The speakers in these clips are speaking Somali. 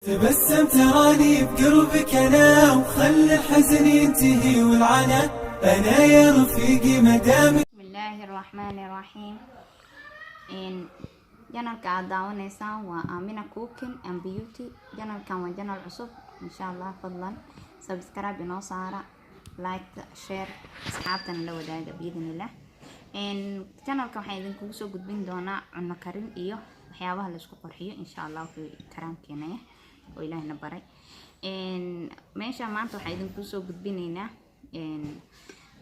تبسم تراني بقربك أنا، وخلي الحزن ينتهي والعنا. أنا يا رفيقي مدام. Bismillaahi raxmaani raxiim. Channelka aad daawanaysaan waa Amina Cooking and Beauty. Channelkan waa channel cusub, insha Allah. Fadlan subscribe inoo saara, like, share, asxaabtana la wadaaga biidnillah. Channelka waxaan idinkugu soo gudbin doonaa cunno karin iyo waxyaabaha laisku qurxiyo, insha Allah, wuxuu karaamkeenaya oo Ilaahna baray. Meesha maanta waxaan idinkugu soo gudbinaynaa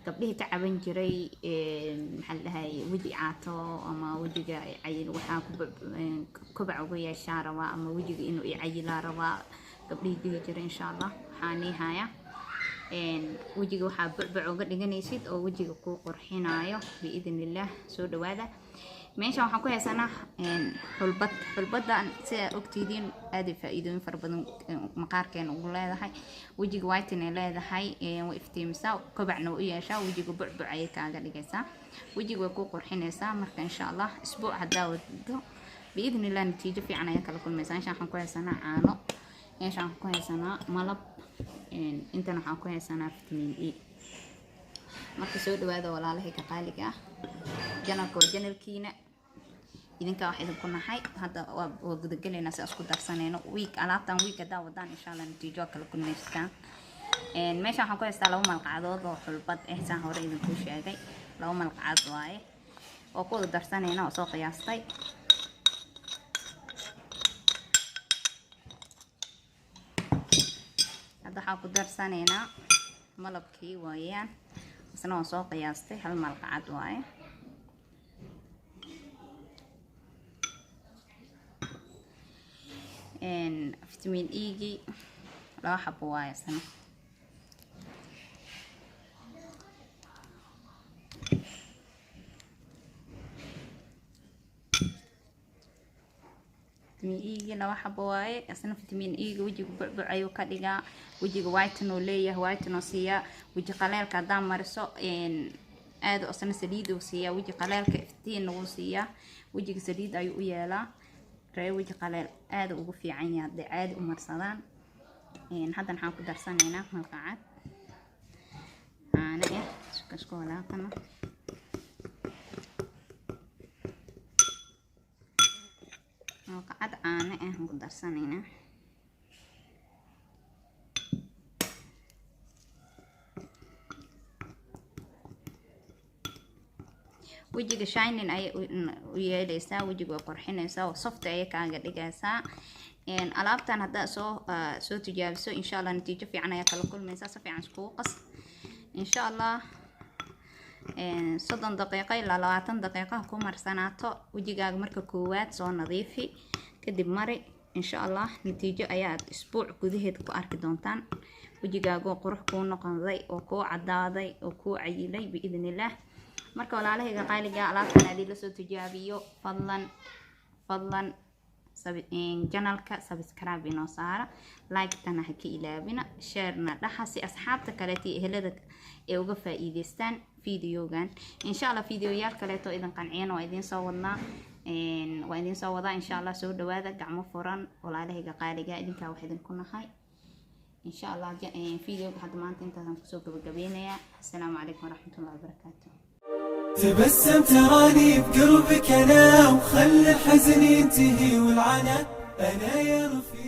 gabdhihii ka caban jiray, maxaa la dhahay, weji caato ama wejiga cayil, waxaa kobac uga yeeshaa rabaa ama wejiga inuu i cayilaa rabaa gabdhihii dhihi jiray. Insha Allah waxaa nii haya wejiga waxaa bucbuc uga dhiganaysid oo wejiga kuu qurxinaayo biidn Illaah. Soo dhawaada. Meeshan waxaan ku haysanaa xulbad. Xulbadan si aad ogtihiin aaday faa-iidooyin fara badan maqaarkeena ugu leedahay. Wejiga whiten ay leedahay, way iftiimisaa, kobacna way u yeeshaa, wejiga bucbuc ayay kaaga dhigaysaa, wejiga way kuu qurxinaysaa. Marka insha Allah isbuuc haddaa wado, biidn Illah natiijo fiican ayaa kala kulmaysaa. Meeshan waxaan ku haysanaa caano, meeshan waxaan ku haysanaa malab, intan waxaan ku haysanaa vitamin E. Marka soo dhawaada, walaalahayga qaaliga ah. Channelka waa channelkiina, idinkaa wax idinku nahay. Hadda waa gudagelaynaa si isku darsanayno week alaabtan. Week haddaa wadaan, insha Allah natiijo waa kala kulmaystaan. Meeshan waxaan ku haystaa 2 malqacadood oo xulbad ah, saan hore idinkuu sheegay. 2 malqacad waaye oo ku wada darsanayna oo soo qiyaastay. Hadda waxaan ku darsanaynaa malabkii waayaan, isna waan soo qiyaastay, 1 malqacad waaye. Vitamin E-gii 2 xabo waaye isna. Vitamin E-gii 2 xabo waaye isna. Vitamin E-ga wejiga bucbuc ayuu ka dhigaa, wejiga whiten uu leeyahay, whiten uu siiyaa. Weji qaleelka haddaa mariso, aad isna saliid uu siiyaa, weji qaleelka iftiin wuu siiyaa, wejiga saliid ayuu u yeelaa. Ree weji qaleel aad ugu fiican yahay hadday caadi u marsadaan. Haddan waxaan ku darsanaynaa malqacad caano ah. Isku walaaqana. Malqacad caano ah aan ku darsanaynaa. Wejiga shining ayay u yeeleysaa, wejiga way qurxinaysaa oo soft ayay kaaga dhigaysaa. Alaabtan haddaa soo tijaabiso, insha Allah natiijo fiican ayaa kala kulmaysaa. Si fiican iskugu qas, insha Allah 30 daqiiqo ilaa 20 daqiiqo ha ku marsanaato wejigaaga. Marka koowaad soo nadiifi, kadib mari. Insha Allah natiijo ayaad isbuuc gudaheed ku arki doontaan, wejigaagoo qurux kuu noqday oo kuu cadaaday oo kuu cayilay biidn Illaah. Marka walaalahayga qaaliga, alaabtan adii lasoo tijaabiyo, fadlan fadlan channelka subscribe inoo saara, like-tana ha ka ilaabina, sharena dhaxa si asxaabta kaleeto iyo ehelada ay uga faa-iideystaan videogan. Insha Allah videoyaal kaleeto idin qanciyana waa idiin soo wadnaa, waa idiin soo wadaa, insha Allah. Soo dhawaada, gacmo furan, walaalahayga qaaliga. Idinkaa wax idinku nahay. Insha Allah videoga hadda maanta intaasaan kusoo gabagabeynayaa. Asalaamu calaykum waraxmatullahi wabarakaatu. تبسم تراني بقربك أنا، وخلي الحزن ينتهي والعنا. أنا يا رفيقي.